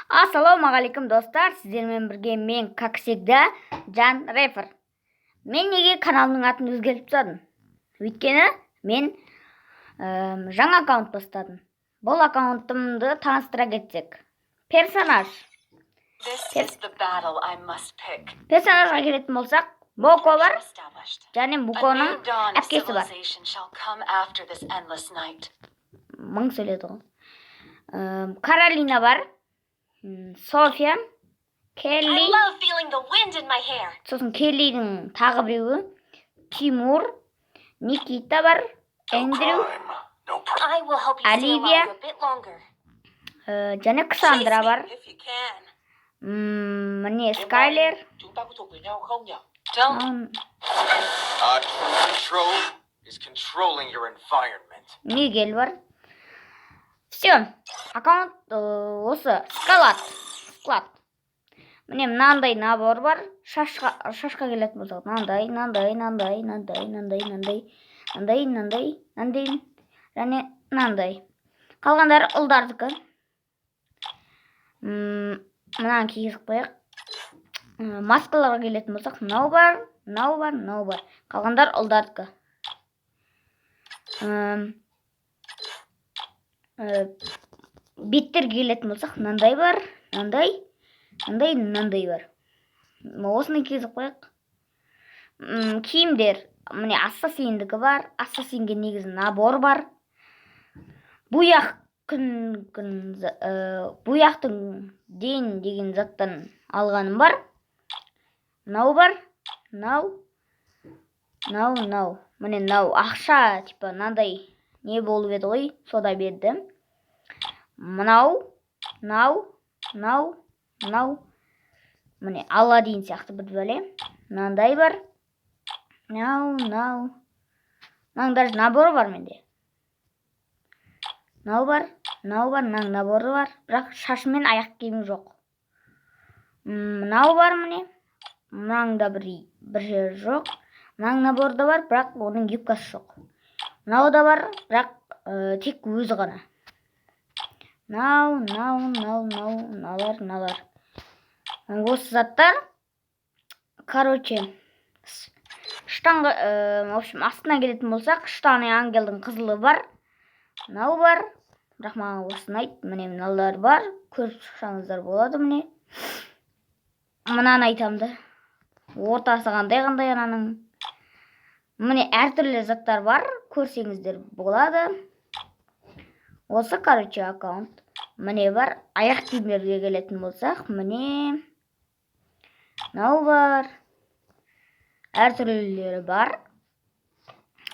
Ассалаумағалейкум, достар! Сіздермен бірге мен, как всегда, Жан Рефер. Мен неге каналымның атын өзгертіп тастадым? Өйткені мен жаңа аккаунт бастадым. Бұл аккаунтымды таныстыра кетсек, персонаж This is the battle I must pick. Персонажға келетін болсақ, Моко бар Established. және A Муконың new dawn of әпкесі бар. civilization shall come after this endless night. Мың сөйледі ғой. Каролина бар, София, I Келли, love feeling the wind in my hair. сосын Келлидің тағы біреуі, Тимур, Никита бар, No Эндрю, crime, no I will help you stay Оливия. alive a bit longer. Және Ксандра Chase me бар. if you can. Міне Скайлер. Chúng ta có thuộc về nhau không nhỉ? Don't Control is controlling your environment. Мигель бар. Все, аккаунт осы склад, склад. Міне, мынандай набор бар. Шашқа келетін болсақ, мынандай, мынандай, мынандай, мынандай, мынандай, мынандай, мынандай, мынандай, мынандай және мынандай. Қалғандары ұлдардікі. Мынаны кигізіп қояйық. Маскаларға келетін болсақ, мынау бар, мынау бар, мынау бар. Қалғандары ұлдардікі. Беттерге келетін болсақ, мынандай бар, мынандай, мынандай, мынандай бар. Осыны кигізіп қояйық. Киімдер. Міне, ассасиндікі бар. Ассасинге негізі набор бар. Буяқ күн күн буяқтың ден деген заттан алғаным бар. Мынау бар, мынау, мынау, мынау. Міне, мынау ақша, типа мынандай не болып еді ғой, сода берді. Мынау, мынау, мынау, мынау, міне, Аладдин сияқты бір бәле. Мынандай бар, мынау, мынау, мынаның даже наборы бар менде. Мынау бар, мынау бар, мынаның наборы бар, бірақ шашы мен аяқ киімі жоқ. Мынау бар, міне, мынаның да бір жері жоқ. Мынаның наборы да бар, бірақ оның юбкасы жоқ. Мынау да бар, бірақ тек өзі ғана. Мынау, мынау, мынау, мынау, мыналар, мыналар, осы заттар. Короче, штанға, в общем, астына келетін болсақ, штаны ангелдің қызылы бар, мынау бар, бірақ маған осы ұнайды. Міне, мыналар бар, көріп шықсаңыздар болады. Міне, мынаны айтамын да, ортасы қандай, қандай ананың. Міне, әртүрлі заттар бар, көрсеңіздер болады. Осы, короче, аккаунт міне бар. Аяқ киімдерге келетін болсақ, міне, мынау бар, әртүрлілері бар.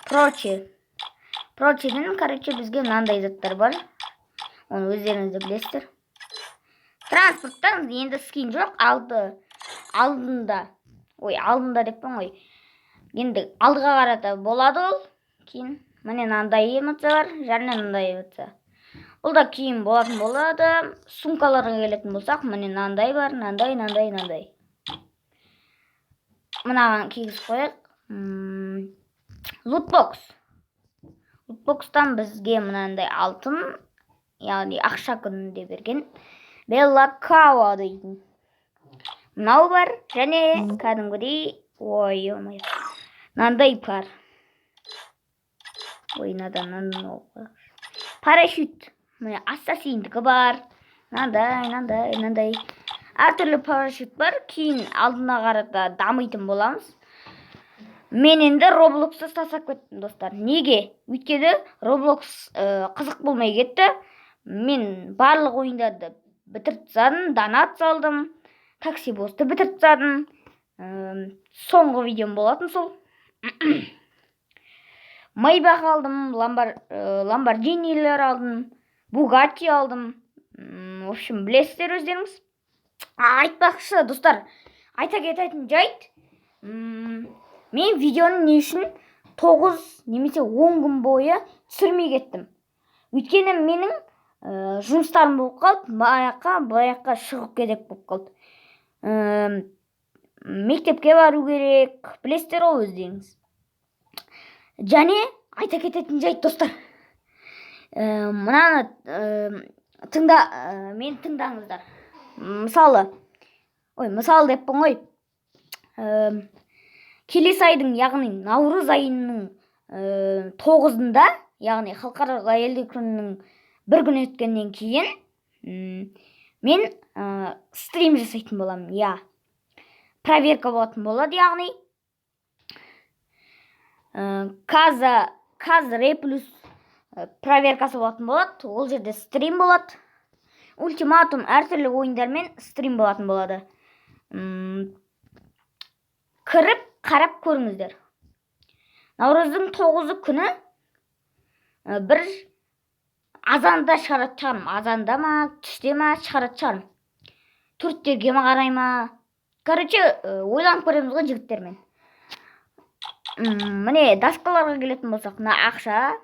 Прочее, прочийден, короче, бізге мынандай заттар бар, оны өздеріңіз де білесіздер. Транспорттан енді скин жоқ алды, алдында, ой, алдында деппін ғой, енді алдыға қарата болады ол кейін. Міне, мынандай эмоция бар және мынандай эмоция, бұл да кейін болатын болады. Сумкаларға келетін болсақ, міне, мынандай бар, мынандай, мынандай, мынандай. Мынаған кигізіп қояйық. Лутбокс. Лутбокстан бізге мынандай алтын, яғни ақша күнінде берген Белла Као дейтін мынау бар және кәдімгідей, ой, ё, мынандай бар. Ой, мынадан мынаны. Парашют, міне, ассасиндікі бар, мынандай, мынандай, мынандай, әртүрлі парашют бар. Кейін алдына қарата дамитын боламыз. Мен енді Роблоксты тастап кеттім, достар. Неге? Өйткені Роблокс қызық болмай кетті. Мен барлық ойындарды бітіріп тастадым, донат салдым, такси босты бітіріп тастадым. Соңғы видеом болатын сол. Майбах алдым, Ламборджинилер алдым, Бугатти алдым. В общем, білесіздер өздеріңіз. Айтпақшы, достар, айта кететін жайт, мен видеоны не үшін 9 немесе 10 күн бойы түсірмей кеттім? Өйткені менің жұмыстарым болып қалды, мына былай жаққа шығып керек болып қалды. Мектепке бару керек, білесіздер ғой өздеріңіз. Және айта кететін жайт, достар, мынаны тыңда, мені тыңдаңыздар. Мысалы, ой, мысалы деппін ғой. Келесі айдың, яғни наурыз айының 9-ында, яғни халықаралық әйелдер күнінің бір күн өткеннен кейін мен стрим жасайтын боламын, иә. Проверка болатын болады, яғни Каза Каз Реплюс проверкасы болатын болады. Ол жерде стрим болады. Ультиматум, әртүрлі ойындармен стрим болатын болады. Кіріп қарап көріңіздер. Наурыздың 9-ы күні бір азанда шығаратын шығармын. Азанда ма, түсте ма шығаратын шығармын. 4-терге ма қарай ма? Короче, ойланып көреміз ғой жігіттермен. Міне, доскаларға келетін болсақ, мына ақша,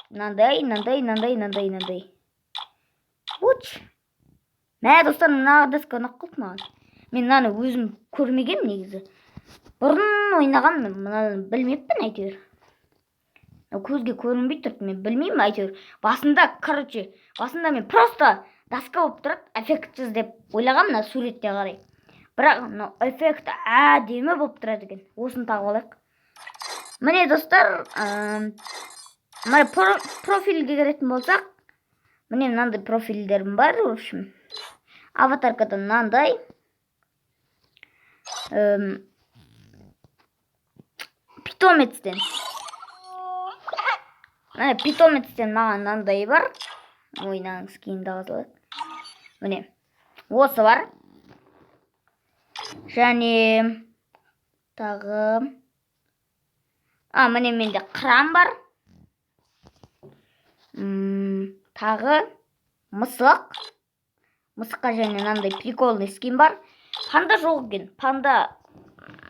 мынандай, мынандай, мынандай, мынандай, мынандай. Уч. Мә, достар, мына доска ұнап қалды маған. Мен мынаны өзім көрмегенмін негізі. Бұрын ойнағанмын, мынаны білмеппін әйтеуір. Мынау көзге көрінбей тұрды, мен білмеймін әйтеуір. Басында, короче, басында мен просто доска болып тұрады, эффектсіз деп ойлағанмын мына суретте қарай. Бірақ мынау эффект әдемі болып тұрады екен. Осыны тағып алайық. Міне, достар, міне, профильге кіретін болсақ, міне, мынандай профильдерім бар, в общем. Аватаркада мынандай. Питомецтен. Міне, питомецтен маған мынандай бар. Ой, мынаның скинін алайық. Міне, осы бар. Және тағы, а, міне, менде қыран бар. Тағы мысық. Мысыққа және мынандай прикольный скин бар. Панда жоқ екен. Панда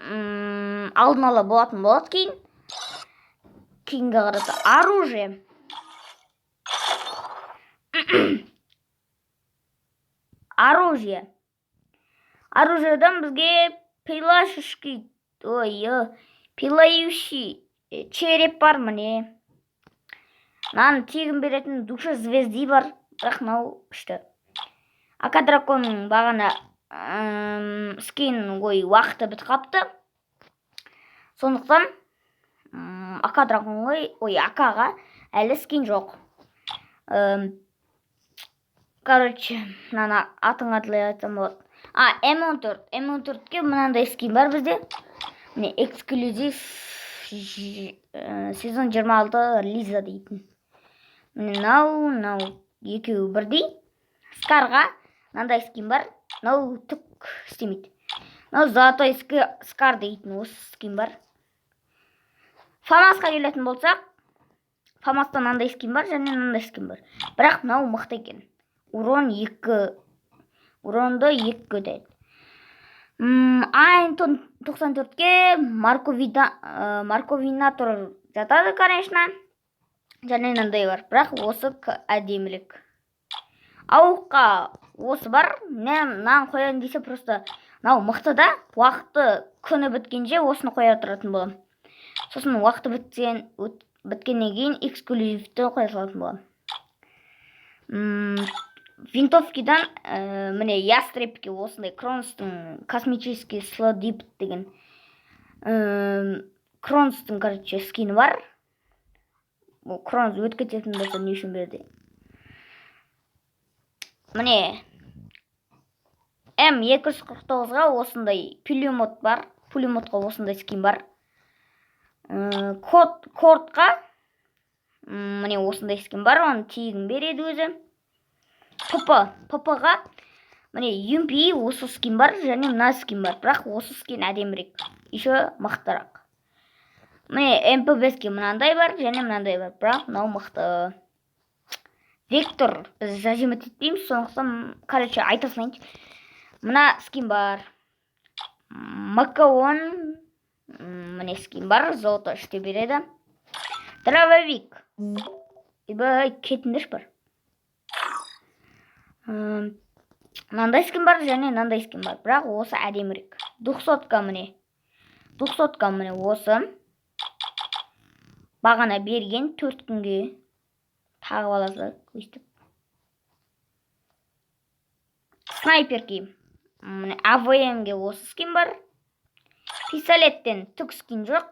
алдын ала болатын болады кейін. Кейінге қарата оружие. Оружие. Оружиедан бізге пилашушки, ой, пилающий череп бар, міне. Мынаны тегін беретін душа звезды бар, бірақ мынау күшті. Ака драконның бағана скин, ой, уақыты бітіп қалыпты. Сондықтан ака дракон ғой, ой, акаға әлі скин жоқ. Короче, мынаны атын қалай айтсам болады? А, М14. М14-ке мынандай скин бар бізде. Міне, эксклюзив сезон 26 Лиза дейтін. Міне, мынау, мынау екеуі бірдей. Скарға мынандай скин бар. Мынау түк істемейді. Мынау золотой скар дейтін осы скин бар. Фамасқа келетін болсақ, Фамаста мынандай скин бар және мынандай скин бар. Бірақ мынау мықты екен. Урон 2, уронды 2 көтереді. Айн 94-ке Марковинатор жатады, конечно. Және мынандай бар. Бірақ осы әдемілік. Ауыққа осы бар. Мен мынаны қояйын десе, просто мынау мықты да, уақыты күні біткенше осыны қоя тұратын боламын. Сосын уақыты біткеннен кейін эксклюзивті қоя салатын боламын. Винтовкидан міне, ястребке осындай Кронстың космический слодип деген Кронстың, короче, скині бар. Бұл Кронс өтіп кететін болса, не үшін берді? Міне, М249-ға осындай пулемет бар. Пулеметқа осындай скин бар. Код кортқа міне, осындай скин бар, оны тегін береді өзі. ПП, ПП-ға міне, UMP осы скин бар және мына скин бар, бірақ осы скин әдемірек, еще мықтырақ. Міне, МП5-ке мынандай бар және мынандай бар, бірақ мынау мықты. Вектор біз зажимать етпейміз, сондықтан, короче, айта салайыншы. Мына скин бар. МК-10 міне, скин бар, золото үште береді. Дробовик. Ойбай, кетіңдерші бар. Мынандай скин бар және мынандай скин бар, бірақ осы әдемірек. Двухсотка, міне. Двухсотка, міне, осы. Бағана берген 4 күнге тағып аласыз өйстіп. Снайперки. Міне, АВМ-ге осы скин бар. Пистолеттен түк скин жоқ.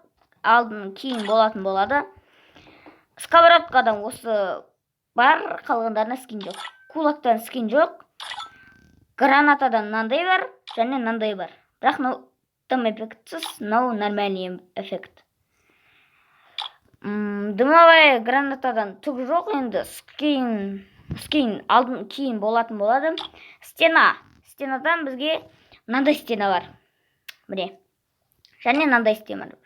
Алдын кейін болатын болады. Сковородкадан осы бар, қалғандарына скин жоқ. Кулактан скин жоқ. Гранатадан мынандай бар, және мынандай бар. Бірақ мынау дым эффектсіз, мынау нормальный эффект. Дымовая гранатадан түк жоқ енді, скин алдын кейін болатын болады. Стена. Стенадан бізге мынандай стена бар. Міне. Және мынандай стена бар.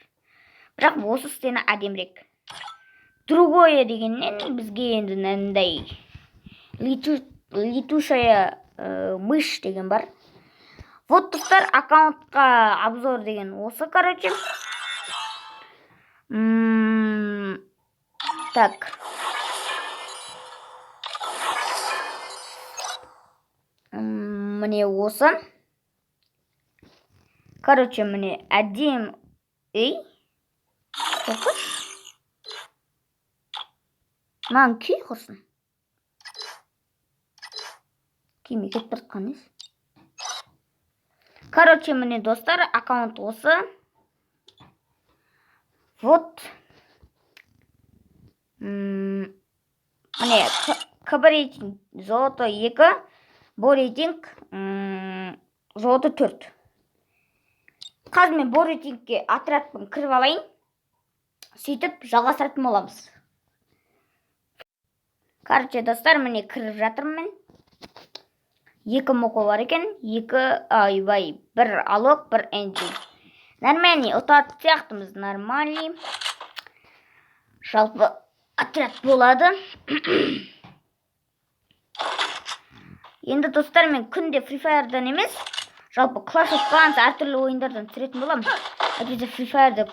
Бірақ осы стена әдемірек. Другое дегеннен бізге енді мынандай летучая мышь деген бар. Вот, достар, аккаунтқа обзор деген осы, короче. Так. Міне осы. Короче, міне әдем. Ей. Тоқыш. Маған күй құрсын. Күймей кетіп бара жатқан несі? Короче, міне, достар, аккаунт осы. Вот. Міне, КБ рейтинг золото 2, бо рейтинг золото 4. Қазір мен бо рейтингке отрядпен кіріп алайын. Сөйтіп жалғастыратын боламыз. Короче, достар, міне кіріп жатырмын мен. 2 моко бар екен, 2, айбай, 1 алок, 1 энджи. Нормальный, ұтатын сияқтымыз, нормальный. Жалпы отряд болады. Енді, достар, мен күнде Free Fire'дан емес, жалпы Clash of Clans әртүрлі ойындардан түсіретін боламын. Әйтпесе Free Fire'ды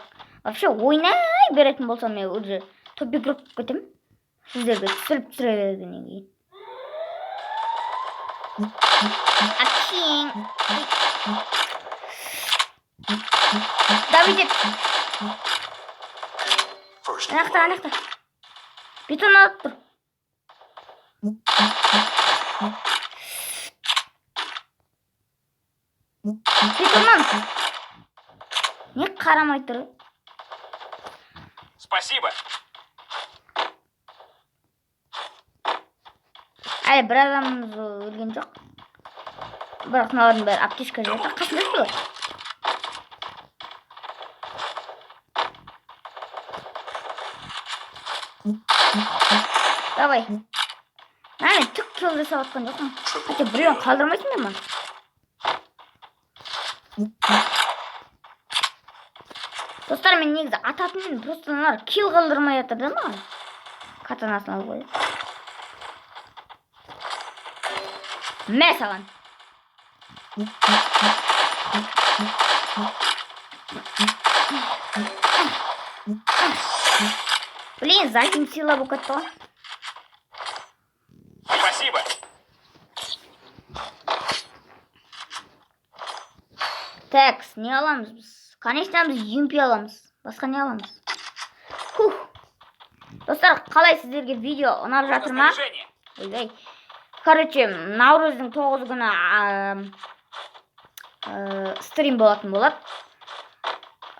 вообще ойнай беретін болсам, мен уже топ игрок болып кетемін. Сіздерге түсіріп түсіре бергеннен кейін. Акин. Давид ет. First Анақта, анақта. Бетон алып тұр. Бетоннан. Не қарамай тұр? Спасибо. Әлі бір адамымыз өлген жоқ. Бірақ мыналардың бәрі аптечка жатыр. Қасында тұр. Давай. Мә, мен түк килл жасап жатқан жоқпын. Хотя біреуін қалдырмайсың ба маған? Достар, мен негізі ататын едім, просто мыналар килл қалдырмай жатыр да маған. Катанасын алып қояйық. Мә саған. Блин, задним сила болып кетті ғой. Спасибо. Так, не аламыз біз? Конечно, біз UMP аламыз. Басқа не аламыз? Фух. Достар, қалай сіздерге видео ұнап жатыр ма? Снаряжение. Ойбай. Короче, наурыздың 9 күні стрим болатын болады.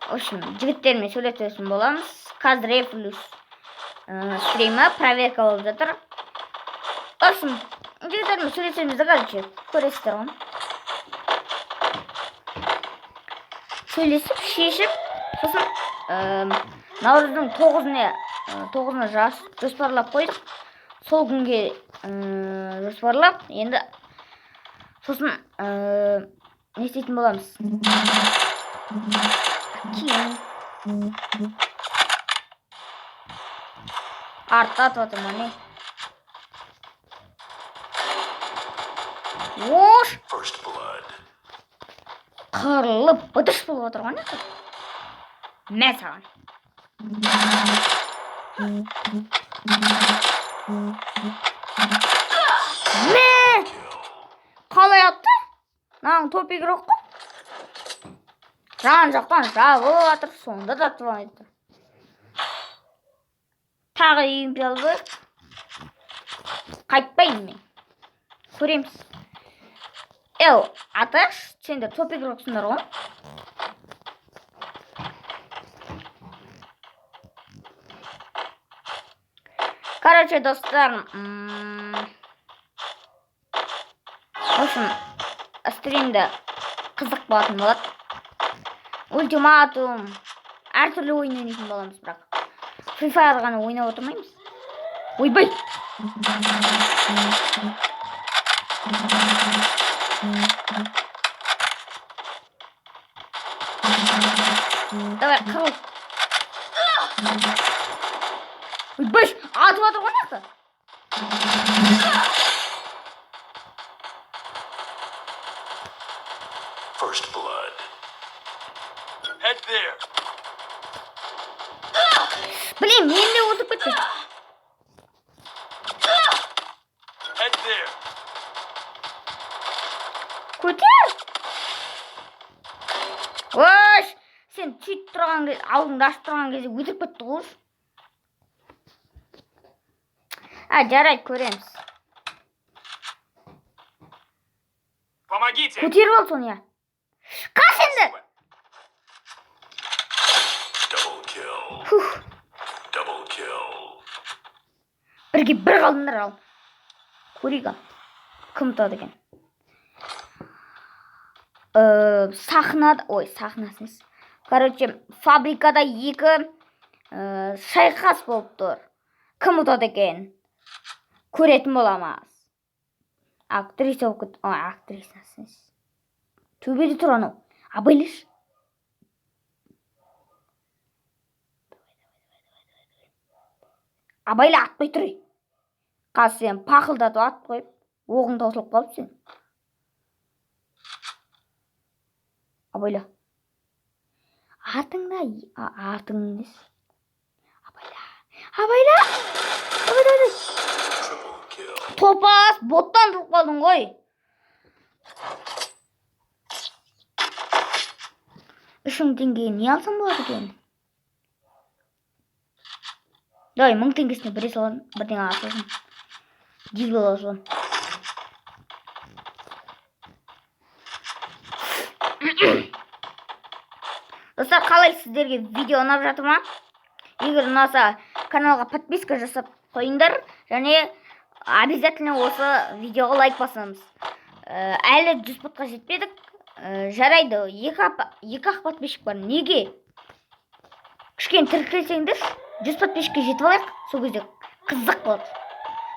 В общем, жігіттермен сөйлесетін боламыз. Қазір Рефлюс стримі проверка болып жатыр. В общем, жігіттермен сөйлесеміз де, короче, көресіздер ғой. Сөйлесіп, шешіп, сосын наурыздың 9-ына жоспарлап қойдық. Сол күнге жоспарлап, енді сосын не істейтін боламыз? Кейін. Артта атып жатыр ма, не? Ош! First blood. Қырылып, быдыш болып отыр ғой, не? Мә саған. Мә! Қалай атты? Мынаның топ игрок қой. Жан жақтан жабылып жатыр, сонда да атып алмайды. Тағы UMP алып алайық. Қайтпаймын мен. Көреміз. Еу, аташ, сендер топ игроксыңдар ғой. Короче, достар, в общем, стримді қызық болатын болады. Ультиматум, әртүрлі ойын ойнайтын боламыз, бірақ. Free Fire ғана ойнап отырмаймыз. Ойбай! Давай, қырыл. Ойбай, атып жатыр ғой мына жақта. First blood. Head there. Блин, мен де өлтіріп кетті. Head there. Көтер! Ой, сен сөйтіп тұрған кезде, алдыңды ашып тұрған кезде өлтіріп кетті ғой. А, жарайды, көреміз. Помогите. Көтеріп ал соны, иә. Қаш енді! Double kill. Фух, Double kill. Бірге бір қалдыңдар ал. Көрейік ал. Кім ұтады екен? Сахнада, ой, сахнасы емес. Короче, фабрикада екі шайқас болып тұр. Кім ұтады екен? Көретін боламыз. Актриса болып кетті. Ой, актрисасы емес. Төбеде тұр анау. Абайлашы. Абайла, атпай тұр. Ей. Қазір сен пақылдатып атып қойып, оғың таусылып қалып сен. Абайла. Артыңда, артың емес. Абайла. Абайла. Давай, давай, давай. Triple kill. Топас, боттан тұрып қалдың ғой. 3000 теңгеге не алсам болады екен? Давай, 1000 теңгесіне біре саламын, бірдеңе ала салсам. Дигл ала саламын. Достар, қалай, сіздерге видео ұнап жатыр ма? Егер ұнаса, каналға подписка жасап қойыңдар және обязательно осы видеоға лайк басамыз. Әлі 100 подқа жетпедік. Жарайды, екі ақ подписчик бар. Неге? Кішкене тіркелсеңдер, 100 подписчикке жетіп алайық, сол кезде қызық болады.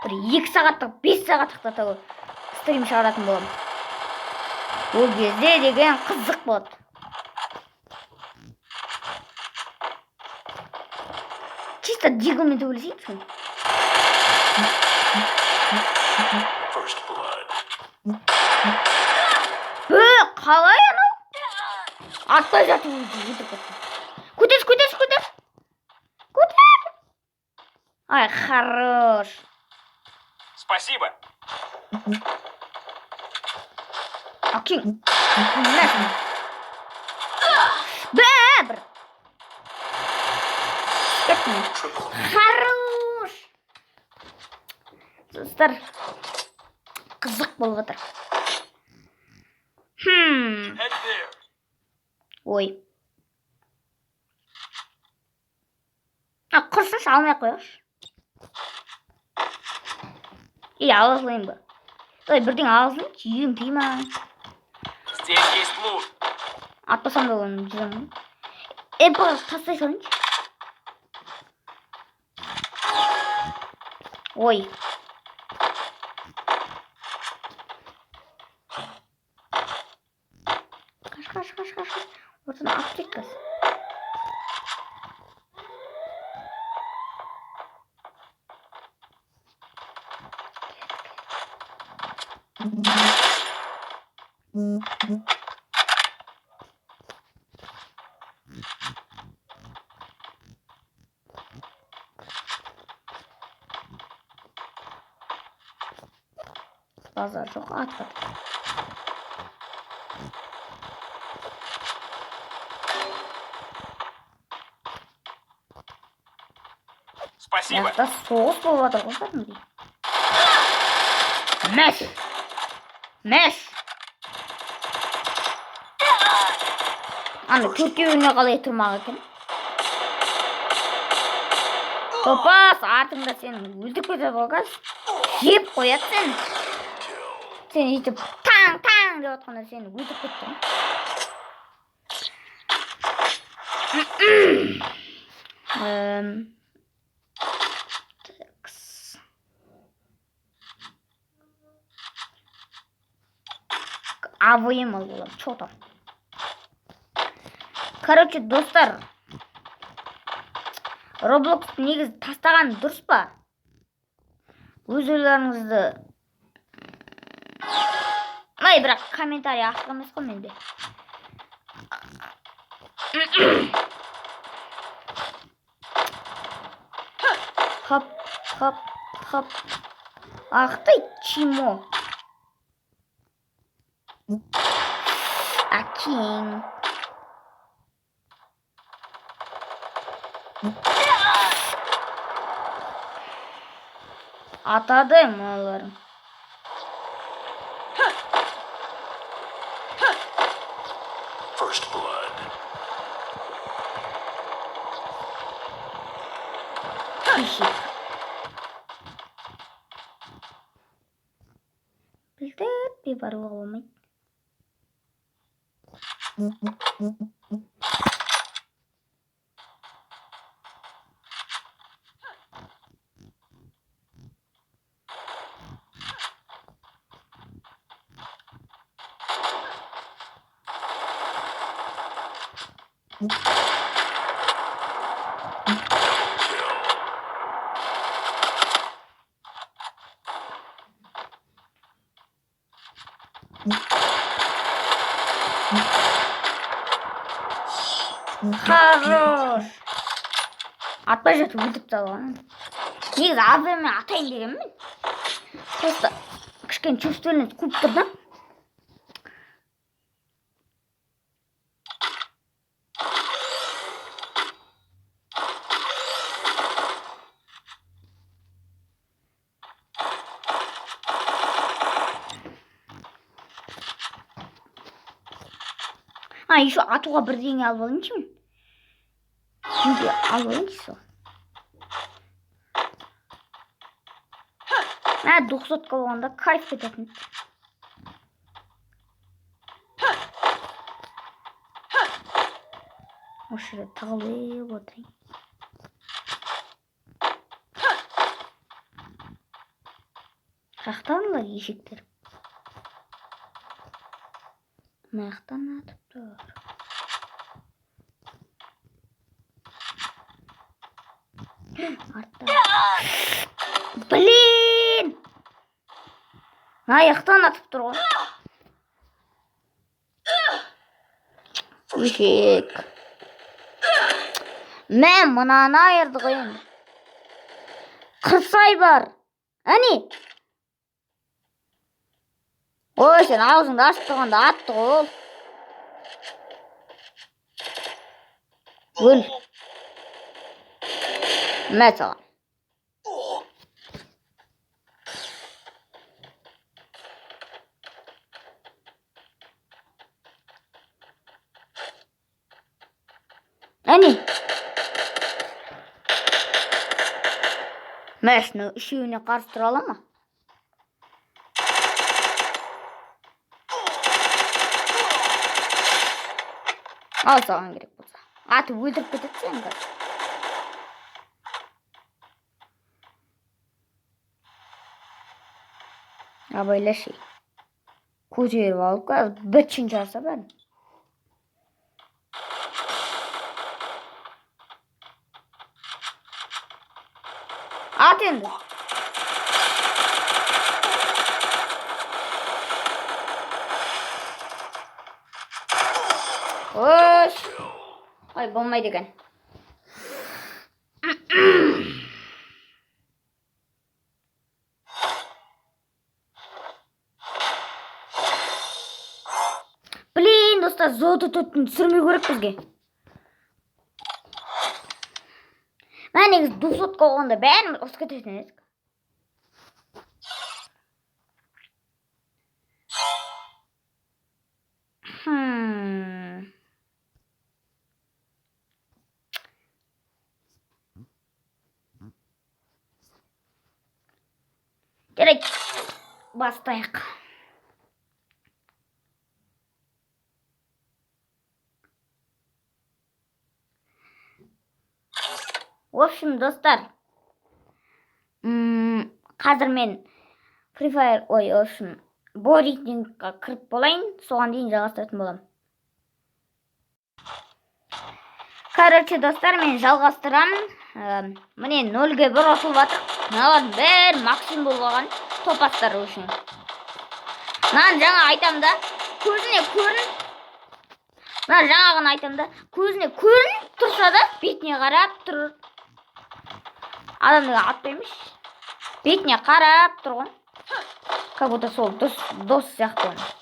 Бір 2 сағаттық, 5 сағаттық та тағы стрим шығаратын боламын. Ол кезде деген қызық болады. Чисто диглмен төбелесейік соны. First blood. Бө, қалай анау? Атпай жатып өлтіріп кетті. Көтерші, көтерші, көтер. Көтер. Ай, хорош. Спасибо. Әкең. Мә саған. Бә, бір. Кеттім. Triple. Хорош. Достар, қызық болып жатыр. Head there. Ой. А, құрсыншы, алмай ақ қояйықшы. Или ала салайын ба? Давай, бірдеңе ала салайыншы, ЮМП ма? Здесь есть лут. Атпасам да оны жүремін. Е, тастай салайыншы. Ой. Қаш, қаш, қаш, қаш, қаш. Ортаны атып кет қазір. Базар жоқ, атпады. Спасибо. Мына соғыс болып жатыр ғой кәдімгідей. Мәш! Мәш! Ана төртеуіне қалай тұрмақ екен? Топас, артыңда сені өлтіріп кетеді ғой қазір. Жеп қояды сені. Сен өйтіп таң таң деп жатқанда сені өлтіріп кетті ғой. Такс. АВМ алып аламын. Чё там? Короче, достар, Roblox негізі тастаған дұрыс па? Өз ойларыңызды. Ай, бірақ комментарий ашық емес қой менде. Хоп, хоп, хоп. Ах ты, чмо. Әкең. Атады мыналарың. First blood. Ешек. Білдіртпей баруға болмайды. Kill. Хорош. Атпай жатып өлтіріп тастаған. Негізі АВМ атайын дегенмін. Просто кішкене чувствительность қуып тұр да. А, еще атуға бірдеңе алып алайыншы мен. Неге алып алайыншы сол. Мә, двухсотка болғанда кайф кететін еді. Осы жерде тығылып отырайын. Қаяқтан олар ешектер? Мына жақтан атып тұр. Артта. Блин! Мына жақтан атып тұр ғой. Ешек. Мә, мынаны айырды ғой енді. Қырсай бар. Әне. Ой, сен аузыңды ашып тұрғанда атты ғой ол. Өл. Мә саған. Әне. Мә, шыны үшеуіне қарсы тұра ала ма? Ал саған керек болса. Атып өлтіріп кетеді сені қазір. Абайлашы. Көтеріп алып қазір бітшін жарса бәрін. Ат енді. Ош. Ой, болмайды екен. Блин, достар, золото төртін түсірмеу керек бізге. Мә, негізі двухсотка болғанда бәрін ұрысып кететін едік. Хм. Жарайды, бастайық. В общем, достар, қазір мен Free Fire, ой, в общем, рейтингқа кіріп болайын, соған дейін жалғастыратын боламын. Короче, достар, мен жалғастырамын. Міне, 0-ге 1 ұтылып жатыр. Мыналардың бәрі Максим болып алған топастар үшін. Мынаны жаңа айтамын да, көзіне көрін. Мына жаңағыны айтамын да, көзіне көрініп тұрса да, бетіне қарап тұр. Адам деген атпаймыш. Бетіне қарап тұр ғой. Как будто сол дос сияқты оның.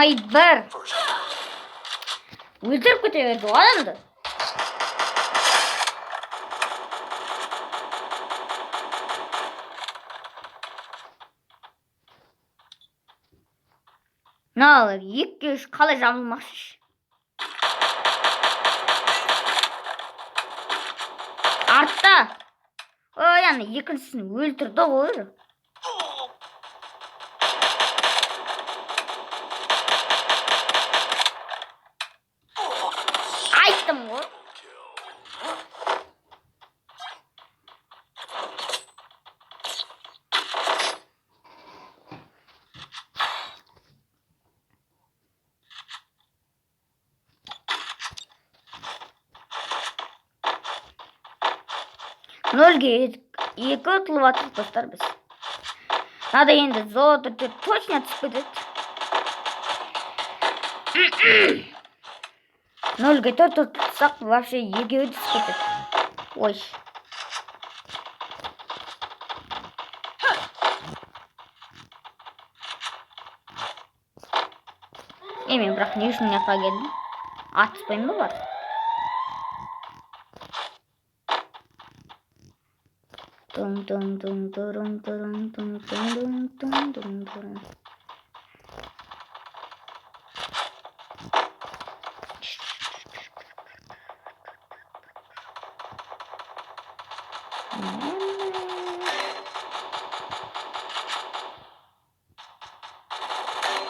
Ай, бір. First blood. Өлтіріп кете берді ғой адамды. Мыналар 2-ге 3 қалай жабылмақшы? Артта. Ой, ана екіншісін өлтірді ғой. Айттым ғой. Kill. 0-ге 2 ұтылып жатырмыз, достар, біз. Надо енді золото 4 точно түсіп кетеді. 0-ге 4 ұтылсақ, вообще екеуі түсіп кетеді. Ой. Е, мен бірақ не үшін мына жаққа келдім? Атыспаймын ба бар? Тум тум тум турум турум тум тум тум тум тум.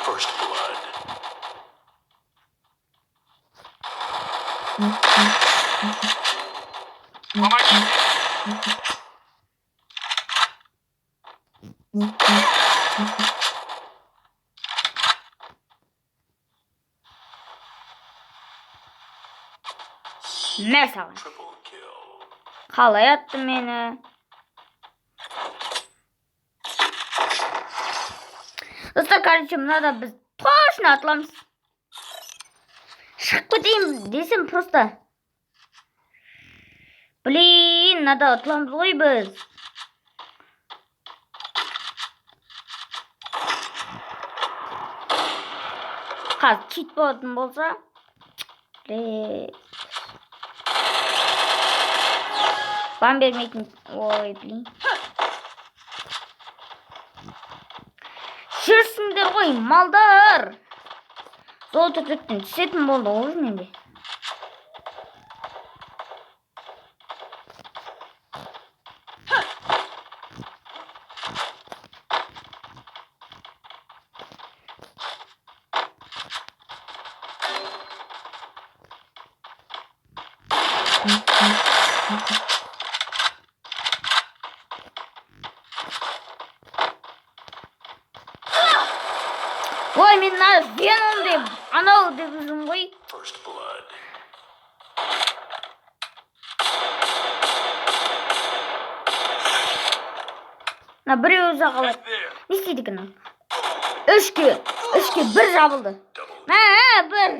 First blood. Помогите! Мә саған. Triple kill. Қалай атты мені? Достар, короче, мынада біз точно атыламыз. Шығып кетейін десем просто. Блин, мынада ұтыламыз ғой біз. Қазір чит болатын болса. Блин. Бан бермейтін. Ой, блин. Жүрсіңдер ғой, малдар. Золото 4-тен түсетін болды ғой уже менде. Ой, мен мына Веном деп, анау деп жүрмін ғой. First blood. Мына біреуі ұзақ қалады. There. Не істейді екен ол? 3-ке 1 жабылды. Double Мә, бір.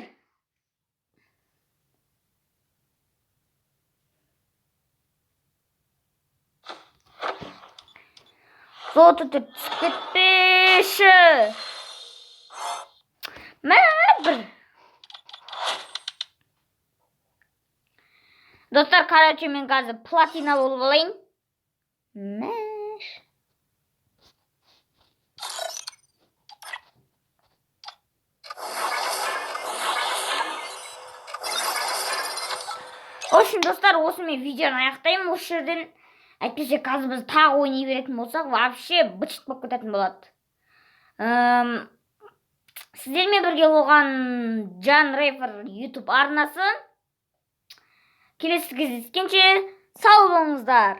Золото 4 түсіп кетпеші. Мә, бір. Достар, короче, мен қазір платина болып алайын. Мәш. В общем, достар, осымен видеоны аяқтаймын осы жерден. Әйтпесе қазір біз тағы ойнай беретін болсақ, вообще быт болып кететін болады. Сіздермен бірге болған Жан Рейфер YouTube арнасы. Келесі кездескенше сау болыңыздар.